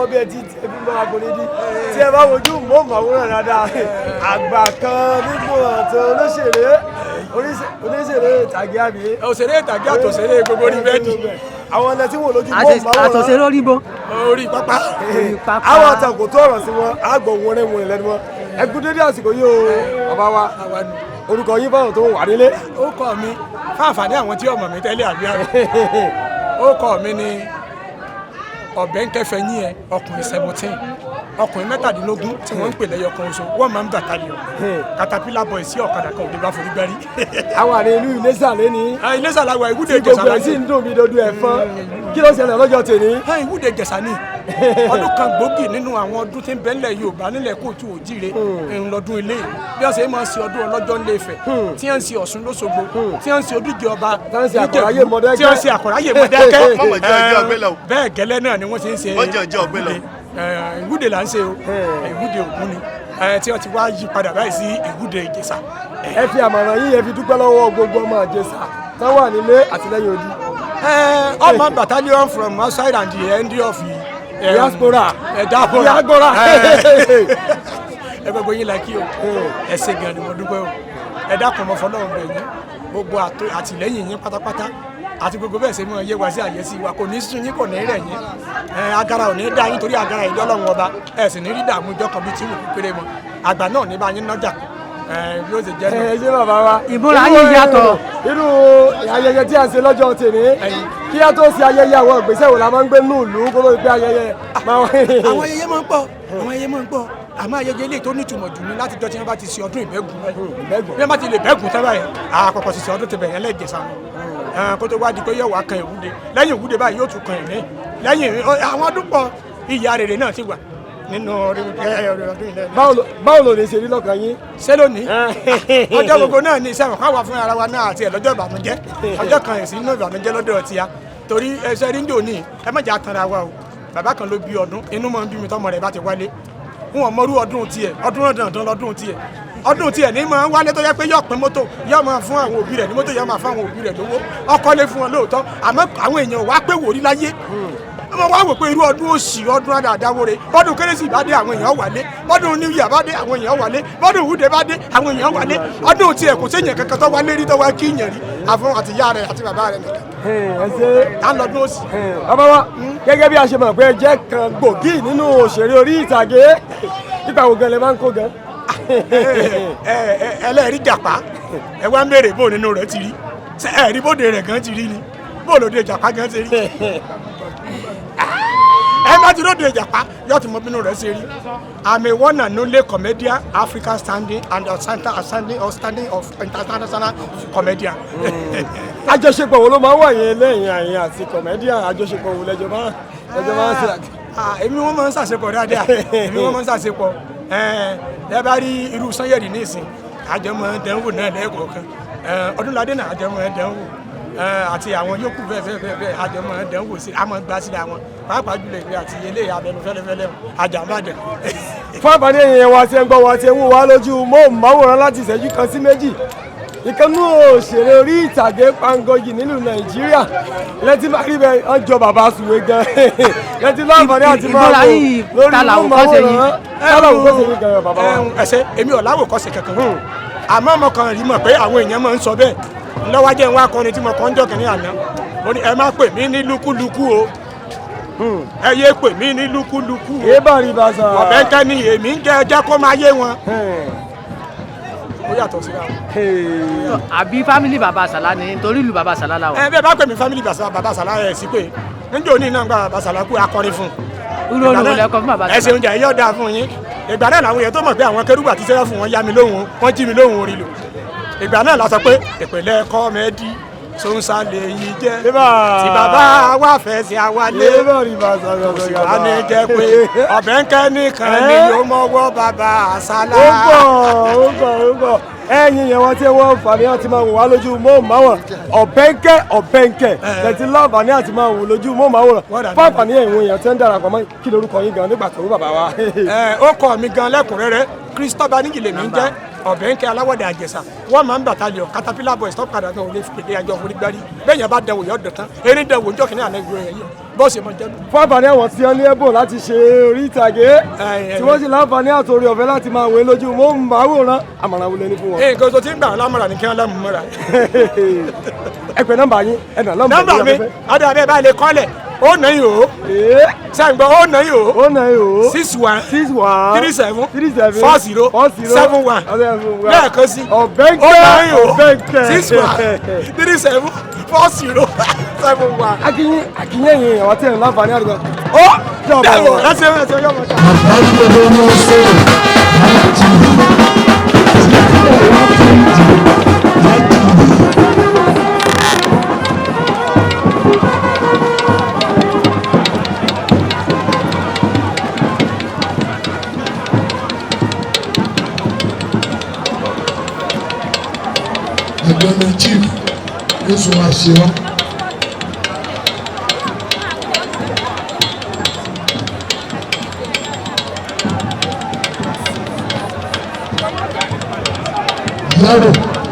lọ́wọ́ bí ẹ ti tẹ bí máa kò ní di tí ẹ bá wojú mọ́ọ̀máwòrán dáadáa, àgbà kan nígbò àti olóṣèré oníṣèré ìtàgé àbí. Òṣèré ìtàgé àtòṣèré gbogbo orí bẹ́ẹ̀dì. Àwọn ẹlẹ́ tí wọ́n lójú mọ́ọ̀máwòrán. Àtọ̀sẹ̀ lórí bo. Orí pápá. Orí pápá. Àwọn àtàkù tó ọ̀rọ̀ sí wọn àgbọ̀ wọnrẹ́ wọnrẹ́ lẹ́nu wọn. Ẹ kú dédé àsìkò yìí o, bàbá wa. Àwa nù. Orúkọ yín fáwọn tó wà nílé. Ó kọ́ mi fáàfàní àwọn tí ọmọ mi tẹ́lẹ̀ àbí àrùn. Ó kọ́ mi ní Ọ̀bẹ́ńkẹ́fẹ́ yín ẹ, ọkùnrin 17, ọkùnrin 17 tí wọ́n ń pè lẹ́yọ kan oṣù, wọ́n máa ń battalion caterpillar boy sí ọ̀kadà kan òde bá forí gbárí. Àwọn àní ìlú Iléṣà lẹ́ni. Iléṣà làwọn ìwúde tí Ìjẹ̀ṣà gbogbo ẹ̀ sì ń dùn bí dodo ẹ̀fọn. Kí ló ṣẹlẹ̀ lọ́jọ́ tèmi? Ìwúde Ìjẹ̀ṣà ni ọdún kan gbòógì nínú àwọn ọdún tí ń bẹ nílẹ̀ Yorùbá, nílẹ̀ kóòtù òjíire ńlọdún ilé bí wọ́n ṣe máa ń ṣe ọdún ọlọ́jọ́ ńlẹ̀ Ifẹ̀, tí wọ́n ń ṣe Ọ̀ṣun lÓṣogbo, tí wọ́n ń ṣe Ojúde Ọba Tí wọ́n ń ṣe Àkọ̀ráyè Níjẹ̀bú, Mọdákẹ́kẹ́. tí wọ́n ń ṣe Àkọ̀ráyè Mọdákẹ́kẹ́. Mọ̀mọ́ jẹ́ ọjọ́ ọgbẹ́ lọ. Bẹ́ẹ̀ gẹ́lẹ́ náà ni wọ́n ṣe ń ṣe. Wọ́n jẹ́ ọjọ́ ọgbẹ́ lọ. Ìwúde là ń ṣe o, ìwúde Ògún ni tí wọ́n ti wá yí padà báyìí sí ìwúde Ìjẹ̀ṣà. Ẹ fi àmọ̀ràn yín, ẹ fi dúpẹ́ lọ́wọ́ gbogbo ọmọ Ìjẹ̀ṣà tán wà nílé àtìlẹ́yìn odi. Ọmọ battalion from outside and the end of the Diaspora. Diaspora. Diaspora. Ẹ gbogbo yín la kí o, ẹ ṣé gan ni, mo dúpẹ́ o. Ẹ dákun, mo fọlọ́run bẹ̀ yín, gbogbo àtìlẹ́yìn yín pátápátá àti gbogbo bẹ́ẹ̀ ṣe mọ́ yé wa sí àyẹ́sí wa, kò ní sún yín, kò ní rẹ̀ yín. Agara ò ní dá yín, torí agara ìjọ Ọlọ́run Ọba ẹ sì ní rí dààmú ìjọ kan bíi tí wò kéré mọ́. Àgbà náà ní bá yín nájà bí ó ṣe jẹ́ náà. Ẹ ṣé, bàbá wa. Ìmúra yín yàtọ̀. Irú ayẹyẹ tí a ṣe lọ́jọ́ tèmi, kí á tó ṣe ayẹyẹ, àwọn ìgbésẹ̀ wo la máa ń gbé nínú ìlú kó tó di pé ayẹyẹ máa wá? Àwọn ayẹyẹ máa ń pọ̀, àwọn ayẹyẹ máa ń pọ̀, àmọ́ ayẹyẹ ilé tó nítumọ̀ jù ní láti jọ tí wọ́n bá ti ṣe ọdún ìbẹ́gun. Ìbẹ́gun. Bí wọ́n bá ti lè bẹ́gun tán báyìí, àkọ́kọ́ ṣiṣẹ́ ọdún ti bẹ̀yẹn lẹ́jẹ̀sà wọn kó tó wá di pé yóò wá kan ìwúde. Lẹ́yìn ìwúde báyìí, yóò tún kan ìmí lẹ́yìn àwọn ọdún pọ̀. Ìyá rere náà ti wà nínú ọdún ilẹ̀. Báwo ló lè ṣe rí lọ́kàn yín? Ṣé lónìí, ọjọ́ gbogbo náà ní iṣẹ́ káwa fún ara wa náà àti ẹ̀ lọ́jọ́ ìbànújẹ́, ọjọ́ kan ẹ̀sìn inú ìbànújẹ́ lọ́dọ̀ tíya, torí ẹsẹ̀ ríńdò ní ẹ má jẹ́ àtàrà wa o. Bàbá kan ló bí ọdún, inú mọ́ ń bí mi tọ́mọ rẹ̀ bá ti wálé, wọn mọrú ọdún tiẹ̀, ọdún náà dandan lọ́dún tiẹ̀, ọdún tiẹ̀ ní máa ń wálé tó yẹ pé yóò pín mọ́tò, yóò máa fún àwọn òbí rẹ̀ ní mọ́tò, yóò máa fún àwọn òbí rẹ̀ lówó ọkọ lé fún wọn lóòótọ́, àmọ́ àwọn èèyàn wá pé wòrí láyé wọ́n wá wò pé irú ọdún òsì, ọdún àdáwóre. Bọ́dún Kérésì bá dé, àwọn èèyàn wálé. Bọ́dún New Year bá dé, àwọn èèyàn wálé. Bọ́dún ìwúde bá dé, àwọn èèyàn wálé. Ọdún tiẹ̀, kò séèyàn kankan tó wálé rí, tó wá kí yàn rí, àfọn àti ìyá rẹ̀ àti bàbá rẹ̀ nìkan. Ẹ ṣe. À ń lọ́dún òsì. Bàbá wa, gẹ́gẹ́ bí a ṣe mọ̀ pé ẹ jẹ́ kan gbòógì nínú òṣèré orí ìtàgé, nípa wo gan lẹ máa ń kó gan? Ẹ ẹlẹ́rìí jàpá, ẹ wá ń béèrè bó nínú rẹ̀ ti rí. Ṣé ẹ rí bóde rẹ̀ gan ti rí ni? Bó lòde jàpá gan ti rí? Ẹ má ti lóde jàpá, yóò ti mọ bínú rẹ̀ ṣe rí. I'm a one and only comedian, African standing and outstanding, outstanding, outstanding of international comedian. Àjọṣepọ̀ wo ló máa ń wà yẹn lẹ́yìn àyìn àti comedian? Àjọṣepọ̀ wo lẹ́jọ́ máa ń ṣe? Ah, èmi wọ́n máa ń ṣàṣepọ̀ dáadáa, èmi wọ́n máa ń ṣàṣepọ̀. Ẹ bá rí irú Sanyẹ̀rì nísìn, àjọ máa ń dánwò náà lẹ́ẹ̀kọ̀ọ̀kan. Ọdúnládé náà, àjọ máa ń dánwò àti àwọn yòókù bẹ́ẹ̀ bẹ́ẹ̀ bẹ́ẹ̀ bẹ́ẹ̀, àjọ máa ń dánwò sí, àmọ́ gbá síra wọn, pàápàá jùlọ èmi àti eléyà abẹnú fẹ́lẹ́fẹ́lẹ́ àjàmbàdàn. Fún àǹfààní èèyàn wa tí ẹ ń gbọ́ wa, tí ẹ ń wò wá lójú móhùnmáwòrán láti ìṣẹ́jú kan sí méjì, ìkànnú òṣèré orí ìtàgé pangọ́yì nílùú Nàìjíríà lẹ́tí máa rí bẹ́ẹ̀, ọjọ́ bàbá sùwé gan lẹ́tí láǹfààní àti máa Ìmúra wò yìí, lórí ta làwòkọ́ṣe yín? móhùnmáwòrán. Ta làwòkọ́ṣe yín gan, bàbá wa? Ẹsẹ èmi ò láwòkọ́ṣe kankan, àmọ́ mo kàn rí mọ̀ pé àwọn èèyàn máa ń sọ bẹ́ẹ̀ lọ́wọ́ jẹ́ ń wá akọni tí mo kàn ń jọ kìnìún àná. Mo ní ẹ má pè mí ní lúkúlùkù o, ẹ yé pè mí ní lúkúlùkù o. Èébà rí bàṣà. Ọ̀bẹ ń ni èmi ń jẹ́, ẹjẹ́ kó máa yé wọn. Ó yàtọ̀ síra wọn. Àbí family bàbá Sàlá ni? Nítorí ìlú bàbá Sàlá la wà. Ẹ bẹ́ẹ̀ bá pè mí family bàbá Sàlá, ẹ̀ sí pé níjẹ́ òní náà gba bàbá Sàlá kú, akọrin fún un. Irú orin wo lẹ kọ fún bàbá Ẹ Sàlá? ṣeun jà, yóò dáa fún yín. Ìgbà náà làwọn èèyàn tó mọ̀ pé àwọn kérúbù àti sẹ́ráfù wọn yá mi lóhùn, wọ́n jí mi lóhùn orin lò. Ìgbà náà la sọ pé ìpìlẹ̀ comedy sọ́nsá lè yí jẹ́ tí bàbá wa fẹ́ sí àwálé, Èébà rí bàṣà. kò sì wá ní jẹ́ pé Ọ̀bẹ́ńkẹ́ nìkan ni yóò mọ́wọ́ bàbá Àsálà. Ó pọ̀, ó pọ̀, ó pọ̀. Ẹ̀yin yẹn wọ́n tí wọ́n fàní àti máa wò wá lójú móhùnmáwòrán, Ọ̀bẹ́ńkẹ́, Ọ̀bẹ́ńkẹ́ tẹ̀tí láǹfààní àti máa wò lójú móhùnmáwòrán. Fáfàní ẹ̀yin èèyàn tí ń darapọ̀ mọ́, kí lorúkọ yín gan nígbà tó bàbá wa? Ẹ ó kọ mi gan lẹ́kùnrẹ́rẹ́, Christopher Níjì lèmi ń jẹ́. Ọ̀bẹ̀ńkẹ́ aláwọ̀dẹ àjẹsà wọ́n máa ń battalion Caterpillar boys tó padà náà olè fìdí àjọ onígbárí bẹ́ẹ̀ yẹn bá dẹwò yọ dọ̀tán erin dẹwò njọ́ kìnìún àná ìgbìmọ̀ yẹn yọ bọ́ọ̀sì mọ̀ jẹ́nu. Fún àǹfààní àwọn tí wọ́n ní ẹ̀bùn láti ṣe orí ìtàgé tí wọ́n sì láǹfààní àtòrí ọ̀fẹ́ láti máa wé lójú móhùnmáwòrán, àmọ̀ràn wo lẹ ní fún wọn? Nǹkan tó ti ń gbà wọn lámọ̀ràn ní kí wọ́n lámù mọ́ra. Ẹ pè nọ́mbà yín, ẹ nà nọ́mbà Nọ́mbà mi ọ̀dọ̀ abẹ́ báyìí lè kọ́lẹ̀ ó nà yìí o sẹ́ǹgbọ́n ó nà yìí o ó nà yìí o 61 61 37 37 40 40 71 71. Lẹ́ẹ̀kan sí Ọ̀bẹ́ńkẹ́ ó nà yìí o Ọ̀bẹ́ńkẹ́. 61 37 40 71. Akínyìn akínyìn ẹ̀yìn àwọn tí ẹ̀ ń láǹfààní àdúgbò ó jọba. Dẹ́wọ̀ ẹsẹ̀ ẹsẹ̀ yọ̀mọ̀ ká. Ẹgbẹ́ni chief yóò wá ṣe ọ́. Yàrá.